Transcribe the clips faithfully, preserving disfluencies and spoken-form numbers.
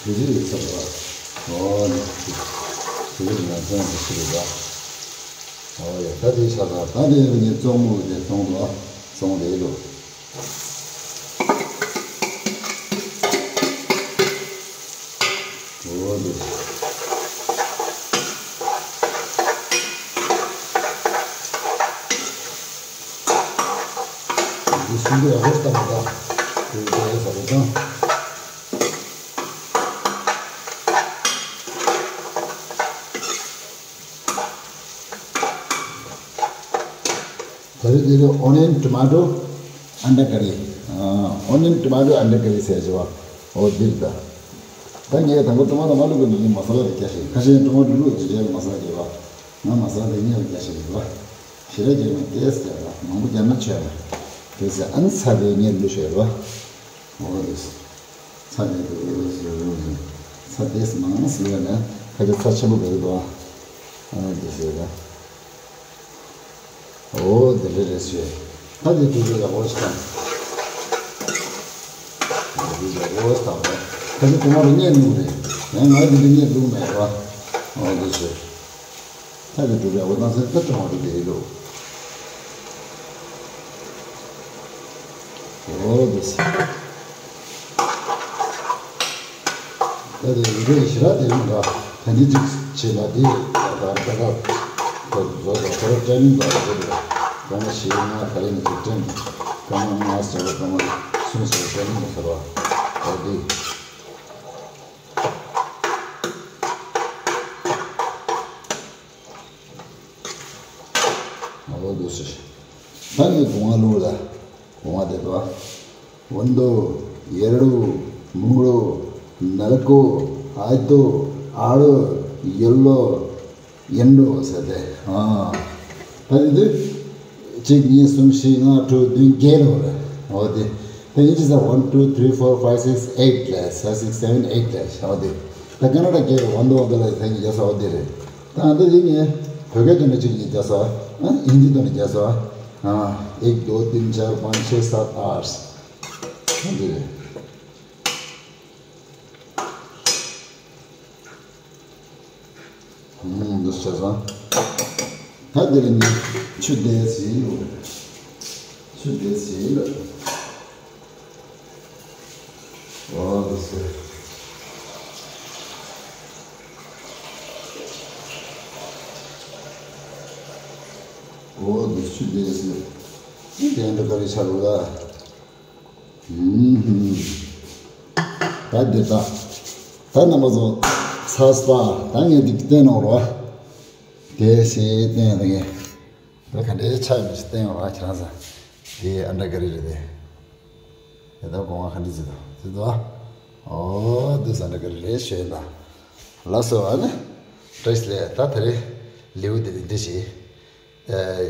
དེ་རིགས་ཡོད་ས་རེད་པ། ཨོ་ནི། དེ་རིགས་ང་ཚོ་ཡང་འདི་ཞིག་རེད་པ། ཨོ་ཡ། ད་དེ་ཆ་ཚང་ད་དེ་ངས་བཙོང་མུ་དེ་བཙོང་འགྲོ། བཙོང་རེད་ལོ། ཨོ་དེ། འདི་སུན་པོ་ཡག་པོ་བཏང་ད། དེ་ཡག་པོ་ཟ་རེད་ད། ད་རེས་འདི་ལ་onion tomato under curry། ཨ། onion tomato under curry ཟེར་བ། ཨོ་འདི་རེད་ད། ད་ངས་དང་པོ་tomato མ་བླུགས་པའི་ནི་མ་ས་ལ་དེ་རྒྱག་ཤེས། ཁ་ཤས་tomato བླུགས་ཀྱི་རྗེས་ལ་མ་ས་ལ་རྒྱག་པ། ང་མ་ས་ལ་དེ་ངས་ལ་རྒྱག་ཤེས་རེད་པ། ཞེ་དྲག་རྒྱག་ན་ཏོག་ཙམ་རྒྱག་པ། མང་པོ་རྒྱག་ན་ཆོད་པ། དེ་ཚེ་ཨ་ནི་ཚྭ་དེ་ངས་བླུགས་ཤོད་རེད་པ། ཨོ་དེ། ཚྭ་དེ་ཚྭ་དེ་མང་ཟེར་བ་ན་ཁ་ཤས་ཚྭ་ཆེན་པོ་དགོས་འདུག་ཨ་ནི་དེ་ཟེར་ད། ཨོ་དེ་འདྲ་རེད་ཟེར། ད་དེ་དུས་ཚོད་ཡག་པོ་ཞིག་དང་། དེ་དུས་ཡག་པོ་དང་། ད་དེ་ཁོ་མ་རུ་བསྙལ་བླུགས་རེད། ཡང་ང་དེ་འདྲ་བསྙལ་བླུགས་མེད་པ། ཨོ་དེ་ཟེར། ད་དེ་འགྲོ་རེ་འོ་ན་ཟེར་ད་ཅུང་མ་འགྲོ་དེ་ཡིན་ལོ། ཨོ་དེ་སི། ད་དེ་ཡིན་འགྲོ་ཡི་ཞི་ར་དེ་ཡིན་འདྲ། ད་འདི་ཅིག་བྱེད་ལ་དེ་ད་ད་ད་ད་ད་བཟོ་ད་ཁོ་ར་ཀྲེན་ནིང་ད་ད་ད་ད་ང་ཞེ་ང་ད་རེ་ནི་ཅིག་ཀྲེན་ཀ་མ་ང་ཟེར་བ་ཀ་མ་སུན་ཟེར་བ་ཀྲེན་ནིང་ཟེར་བ་ད་དེ། ཨོ་དེ་སི། ད་ནི་སྒོ་ང་བླུགས་ལ། སྒོ་ང་དེ་དོ། ཝན་དོ། ཡེ་རུ། མུ་རུ། ནལ་ཀོ། ཨ་དོ། ཨ་རུ། ཡེ་ལོ། ཡེ་འགྲོ་ཟེར་ཏེ། ཨ། ད་དེ་དུས། གཅིག་གཉིས་གསུམ་བཞི་ལྔ་དྲུག་བདུན་བརྒྱད་ལོ་རེད། ཨོ་དེ། ད་ཡིན་གཅིག་ས་one two three four five six eight ལས་ས་six seven eight ལས་ཨོ་དེ། ད་ཀ་ན་ཌ་སྐད་ལ་ཝན་དོ་ཝན་དོ་ལ་ད་ཡིན་རྒྱ་ས་ཨོ་དེ་རེད། ད་ཨ་འདི་ཡིན་ངས་བོད་སྐད་དོན་ནས་གཅིག་གཉིས་རྒྱ་ས། ཨ་ཧིན་དི་དོན་ནས་རྒྱ་ས། ཨ་एक दो तीन चार पाँच छः सात आठ འདི་རེད། ཨུམ། འདི་བྱས་ཙང་། ད་འདི་ལ་ནི་ཆུ་དེ་ཟིན་ལོ། ཆུ་དེ་ཟིན་ལོ། ཨོ་དེ་ཟེར། ཨོ་དེ་ཆུ་དེ་ཟིན། འདི་དེ་འདྲ་ག་རེ་ཆགས་ལོ་ལ། ད་འདི་ད། ད་རྣམ་པ་ཚོ་ཚ་ས་ད་ངས་འདི་བསྟན་གནང་རོགས། དེ་ཞེས་བསྟན་ཡོད་ངས། ད་ག་འདྲའི་ཆ་ཡོད་མེད་ཞིག་བསྟན་ཡོང་རོགས་ཁྱེད་རང་ཚོ། དེ་ཨ་འདྲ་ག་རེ་རེད་དེ། དེ་ད་གོང་བ་ག་འདྲ་ཟེར་དོ་ཟེར་དོ། ཨོ་དུ་ས་འདྲ་ག་རེ་རེད་ཞེས་ད། ལགས་སོ་ཨ་ནི། བཀྲ་ཤིས་བདེ་ལེགས། ད་དེ་རིང་ལེའུ་དེ་འདི་འདྲ་ཞིག་ཨེ།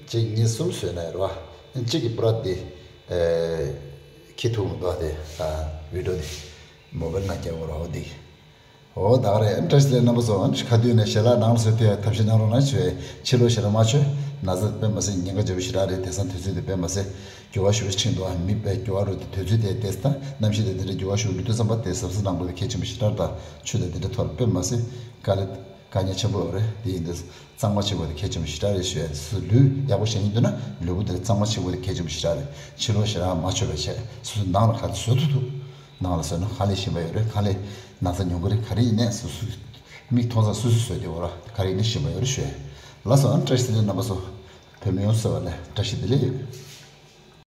གཅིག་གཉིས་གསུམ་བཟོས་ན་རེད་བ། གཅིག་གི་པུ་ར་དེ། ཨེ། ཁྱི་ཐུག་མི་འདུག་དེ། ཨ། བི་ཌི་ཡོ་དེ། མོ་བེལ་ནང་སྐྱེལ་དགོས་རེད་འོ་དེ། འོ་ད་ག་རེད། བཀྲ་ཤིས་བདེ་ལེགས་རྣམ་པ་ཚོ། ཁ་ཐུག་ནས་ཞལ་ལག་ནང་ལ་བཟོས་ཐུབ་ཡ་ཐབས་ཤེས་གནང་རོགས་གནང་ཞུ། ཕྱི་ལོགས་ཞེ་དྲག་མ་བྱོས། ན་ཚ་དཔེ་མ་སྲིད་ཉེན་ཁ་ཆེ་པོ་ཞེ་དྲག་རེད། དེང་སང་དུས་ཚོད་དེ་དཔེ་མ་སྲིད་འགྱུར་བ་ཞེ་པོ་ཕྱིན་འདུག་མི་དཔེ་འགྱུར་བ་རུ་དེ་དུས་ཚོད་དེ་དེ་ད་གནམ་གཤིས་དེ་དེ་འདྲ་འགྱུར་བ་ཞེ་པོ་འགྲོ་དུས་ཙམ་པ་དེ་གཟབ་གཟབ་གནང་དགོས་དེ་གལ་ཆེན་པོ་ཞེ་དྲག་ད་ཆུ་དང་དེ་འདྲ་ཐོག་དཔེ་མ་སྲིད་དཀའ་ལས། དཀའ་ངལ་ཆེན་པོ་ཡོད་རེད། དེ་ཡིན་དུས་གཙང་མ་བྱེད་དགོས་དེ་གལ་ཆེན་པོ་ཞེ་དྲག་རེད་ཞུ་ཡ། སོ་སོ་ལུས་ཡག་པོ་བྱེད་སྙིང་འདོད་ན་ལུས་པོ་དེ་གཙང་མ་བྱེད་དགོས་དེ་གལ་ཆེན་པོ་ཞེ་དྲག་རེད། ཕྱི་ལོགས་ཞེ་དྲག་མ་བྱོས་པ་བྱས། སོ་སོ་ནང་ལ་ག་ཚོད་བཟོ་ཐུབ་ཐུབ་ནང་ལ་བཟོས་ན་ག་ལས་ཞིམ་པ་ཡོད་རེད། ག་ལས་ན་ཚ་ཉུང་གི་རེད། ག་རེ་ཡིན་ནས་སོ་སོ་མིག་མཐོང་ས་སོ་སོས་བཟོས་ཏེ་འོ་ར་ག་རེ་ཡིན་ནས་ཞིམ་པ་ཡོད་རེད་ཞུ་ཡ། ལགས་སོ་ཨ་བཀྲ་ཤིས་བདེ་ལེགས་རྣམ་པ་ཚོ། བོད་མི་ཡོངས་སུ་བ་ལས་བཀྲ་ཤིས་བདེ་ལེགས་ཡོད།